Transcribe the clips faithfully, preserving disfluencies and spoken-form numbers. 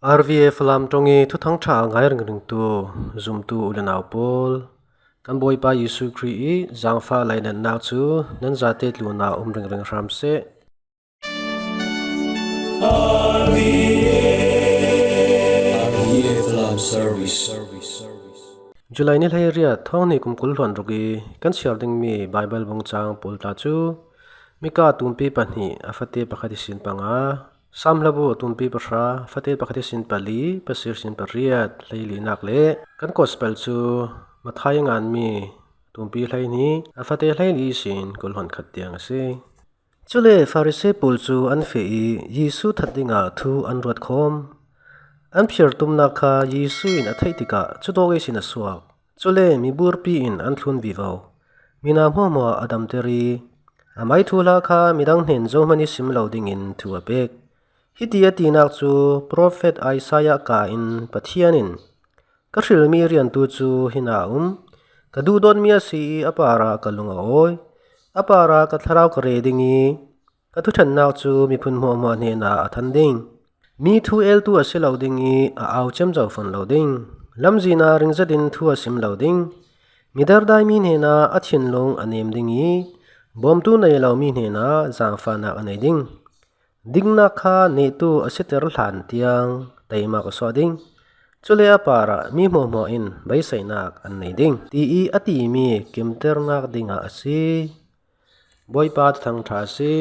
R V F lam ṭawng i thuthang ṭha a ngai ringringtu zumtu u le nau pawl, kan Bawipa Jesu Khrih i zangfah lainatnak cu nan zate tlunah um ringring hram seh. R V F Lam Service. July ni hleiriat, thawng hnih kum kul hluan ruk i kan siar dingmi Baibal bungcang pawl tla cu Mika tumpi pahnih, a fate pakhat ihsin panga, Sam hlabu tumpi pahra, fate pakhat ihsin pali, pasir ihsin pariat, hleilinak le kan Gospel cu Matthai a nganmi tumpi hleihnih, a fate hleili ihsin kul hluan khat tiang a si. Cule Farasi pawl cu an feh i Jesu that dingah thu an ruat khawm. An phiar tumnak kha Jesu in a theih tikah cutawk ihsin a suak. Cule miburpi in an thlun vivo. Mina hmuahhmuah a damter i amai thuhla kha midang hnen zohman i sim lo dingin thu a pek. Hiti a tinak cu profet Isaiah ka in Pathian in, "Ka hrilmi riantu cu hinah a um, ka duhdawtmi a si i a parah ka lung a awi, a parah ka thlarau ka re ding i ka thuṭhennak cu miphun hmuahhmuah hnenah a than ding. Mi thu eltu a si lo ding i a au ciamco fawn lo ding. Lamzin ah ringzet in thu a sim lo ding. Midardaimi hnenah a thinlung a nem ding i bawmtu nei lomi hnenah zaangfahnak a nei ding. Dingnak kha nehtu a siter hlan tiang teimak a suah ding. Cule a parah mi hmuahhmuah in beiseinak an nei ding," ti i a timi kimternak dingah a si. Bawipa thuthang ṭha a si.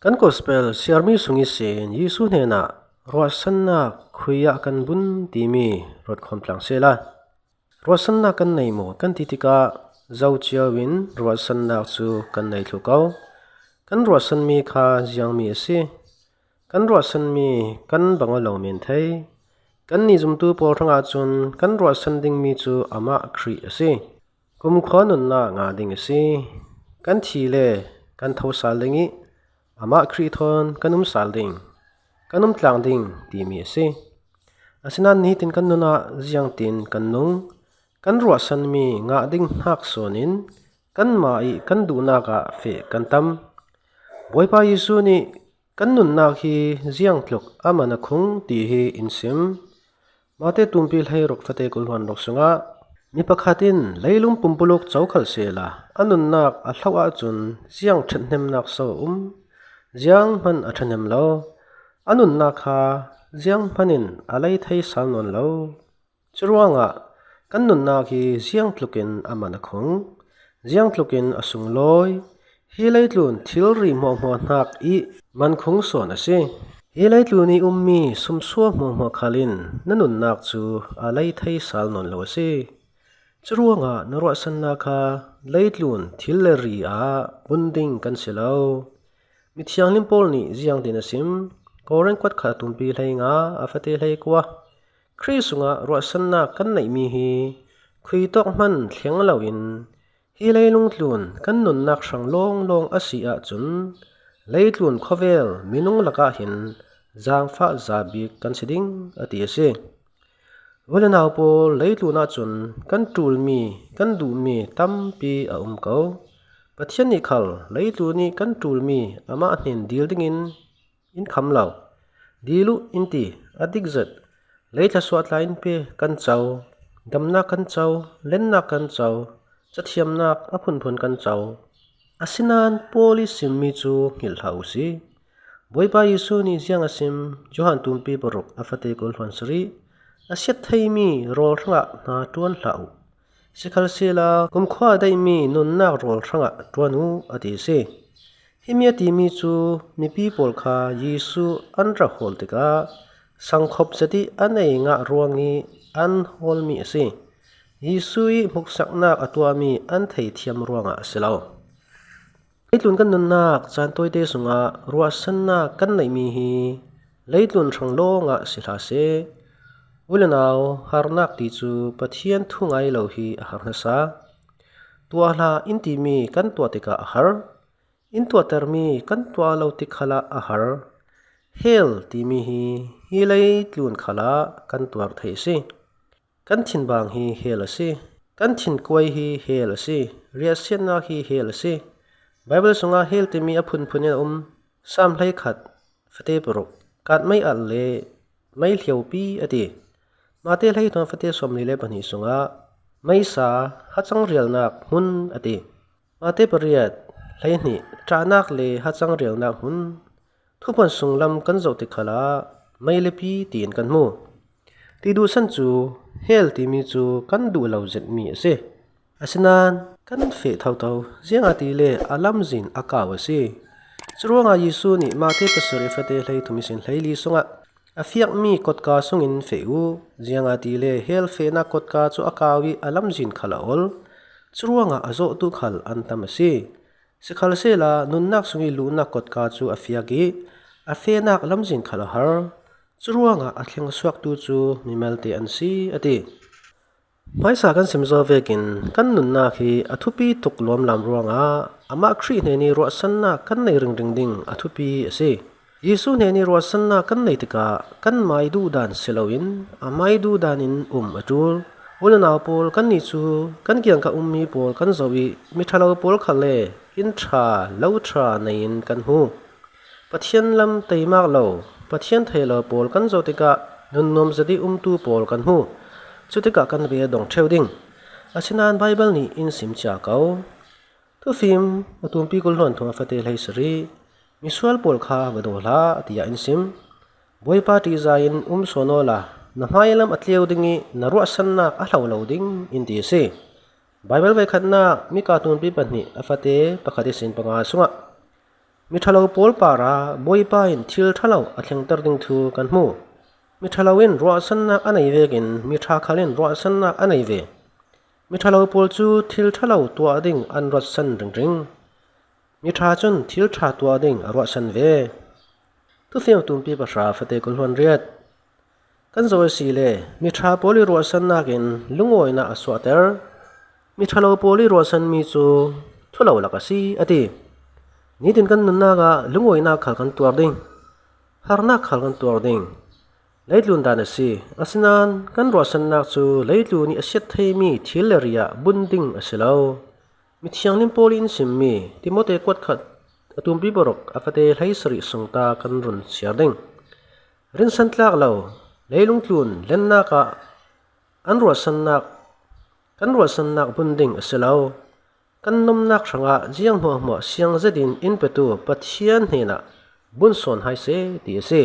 Kan Gospel siarmi sung ihsin Jesu hnenah ruahsannak khui ah kan bun timi ruat khawm tlang sehla. Ruahsannak kan nei maw kan ti tikah zo cio in ruahsannak cu kan nei thluh ko. Kan ruahsanmi kha ziangmi a si? Kan ruahsanmi kan bang aw lo men thei. Kannih zumtu pawl hrangah cun kan ruahsan dingmi cu amah Khrih a si. Kumkhua nunnak ngah ding a si. Kan thi le kan tho sal ding i amah Khrih thawn kan um sal ding, kan um tlang ding timi a si. Asinain nitin kan nun ah ziangtin kan nung? Kan ruahsanmi ngah ding hnak sawn in kanmah i kan duhnak ah feh kan tam. Bawipa Jesu nih kan nunnak hi ziang tluk a man a khung ti hi in sim. Mate tumpi hleiruk fate kul hluan ruk sungah mi pakhat in leilung pumpuluk co khal sehla a nunnak a hloh ahcun ziang ṭhathnemnak so a um? Zianghman a ṭhahnem lo. A nunnak kha zianghman in a lei thei sal nawn lo. Curuangah kan nunnak hi ziang tlukin a man a khung, ziang tlukin a sunglawi, hi leitlun thilri hmuahhmuah hnak i man khung sawn a si. Hi leitlun i ummi sumsua hmuahhmuah khal in na nunnak cu a lei thei sal nawn lo a si. Curuangah na ruahsannak kha leitlun thil le ri ah bun ding kan si lo. Mithianghlim Paul nih ziangtin a sim? Korin kuat khat tumpi hleinga, a fate hleikua. Khrih sungah ruahsannak kan neihmi hi khuitawk hman thleng loin hi leilung tlun kan nunnak hrang lawnglawng a si ahcun leitlun khawvel minung lakah hin zaangfah za bik kan si ding a ti a si. U le nau pawl, leitlun ahcun kan ṭulmi, kan duhmi tampi a um ko. Pathian nih khal leitlun i kan ṭulmi amah hnen dil dingin in kham lo. Dil uh in ti, a dikzet. Leithla suah tla in pe kan co, damnak kan co, lennak kan co, cathiamnak a phunphun kan co. Asinain Paul i simmi cu hngilh hlah u si. Bawipa Jesuh nih ziang a sim? Johan tumpi paruk, a fate kul hluan sarih, a siat theimi rawl hrangah hna ṭuan hlah u. Sikhalsehla kumkhua a daihmi nunnak rawl hrangah ṭuan u, a ti a si. Himi a timi cu mipi pawl kha Jesuh an ra hawl tikah sangkhop zet i an ei ngah ruang i an hawlmi a si. Jesuh i hmuhsaknak a tuahmi an theithiam ruangah a si lo. Leitlun kan nunnak caan tawite sungah ruahsannak kan neihmi hi leitlun hrang lawngah si hlah seh. U le nau, harnak ti cu Pathian thu ngai lo hi a har hmasa. Tuah hlah in timi kan tuah tikah a har. In tuahtermi kan tuah lo tik khalah a har. Hell timi hi hi leitlun khalah kan tuar theih a si. Kan thinbang hi hell a si. Kan thinkuai hi hell a si. Riahsiatnak hi hell a si. Baibal sungah hell timi a phunphun in a um. Salm hleikhat, fate paruk, katmei alh le mei hliopi a ti. Mate hleithum a fate sawmli le pahnih sungah meisa hachangrialnak hmun a ti. Mate pariat hleihnih ṭahnak le hachangrialnak hmun thuphuan sunglam kan zoh tik khalah mei le pi tiin kan hmu. Ti duhsan cu hell timi cu kan duh lo zetmi a si. Asinain kan feh thotho, ziangahtile a lamzin a kau a si. Curuangah Jesuh nih Mate pasarih fate hleithum ihsin hleili sungah a fiakmi kotka sungin feh uh, ziangahtile hell fehnak kotka cu a kau ih a lamzin khal a ol. Curuangah a zawhtu khal an tam a si. Sikhalsehla nunnak sungih luhnak kotka cu a fiak ih a fehnak lamzin khal a har. Curuangah a thlengsuaktu cu mimalte an si, a ti. Hmaisa kan sim zo vekin kan nunnak hi a thupi tuk lawmlam ruangah amah Khrih hnenih ruahsannak kan nei ringring ding a thupi a si. Jesuh hnenih ruahsannak kan nei tikah kanmai duhdan si loin amai duhdan in um a ṭul. U le nau pawl, kannih cu kan kiangkah ummi pawl kan zoh ih miṭhalo pawl khal le inn ṭha, lo ṭha nei in kan hmu. Pathian lam teimak lo, Pathian thei lo pawl kan zoh tikah nunnuam zet ih umtu pawl kan hmu. Cutikah kan ve a dong ṭheu ding. Asinain Baibal nih in sim cia ko. Thufim a tumpi kul hluan thum a fate hleisarih, misual pawl kha va daw hlah, tiah in sim. Bawipa ṭihzai in um sawn awla na hmailam a tleu ding ih na ruahsannak a hlo lo ding, in ti a si. Baibal voikhatnak Mika tumpi pahnih a fate pakhat ihsin panga sungah miṭhalo pawl parah Bawipa in thil ṭhalo a thlengter ding thu kan hmu. Miṭhalo in ruahsannak a nei vekin miṭha khal in ruahsannak a nei ve. Miṭhalo pawl cu thil ṭhalo tuah ding an ruatsan ringring. Miṭha cun thil ṭha tuah ding a ruahsan ve. Thufim tumpi pahra fate kul hluan riat. Kan zoh asile miṭha pawl ih ruahsannak in lungawinak a suahter. Miṭhalo pawl ih ruahsanmi cu thulolak a si, a ti. Nitin kan nunnak ah lungawinak khal kan tuar ding, harnak khal kan tuar ding. Leitlun dan a si. Asinain kan ruahsannak cu leitlun ih a siat theimi thil le ri ah bun ding a si lo. Mithianghlim Paul in simmi Timote kuatkhat a tumpi paruk a fate hleisarih sungta kan run siar ding. Rinsan tlak lo, leilung tlun lennak ah an ruahsannak, kan ruahsannak bun ding a si lo. Kan nomnak hrangah ziang hmuahhmuah siang zetin in petu Pathian hnenah bun sawn hai seh, ti a si.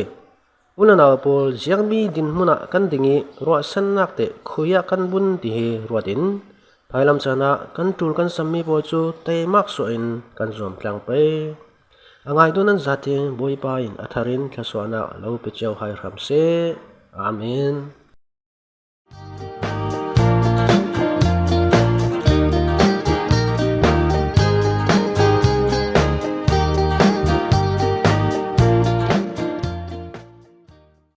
U le nau pawl, ziangmi dinhmun ah kan ding ih ruahsannak teh khui ah kan bun ti hi ruat in, hmailam caan ah kan ṭul kan sammi pawl cu teimak suah in kan zuam tlang pei. A ngaitu nan zate Bawipa in a thar in thluasuahnak lo pe cio hai hram seh. Amen.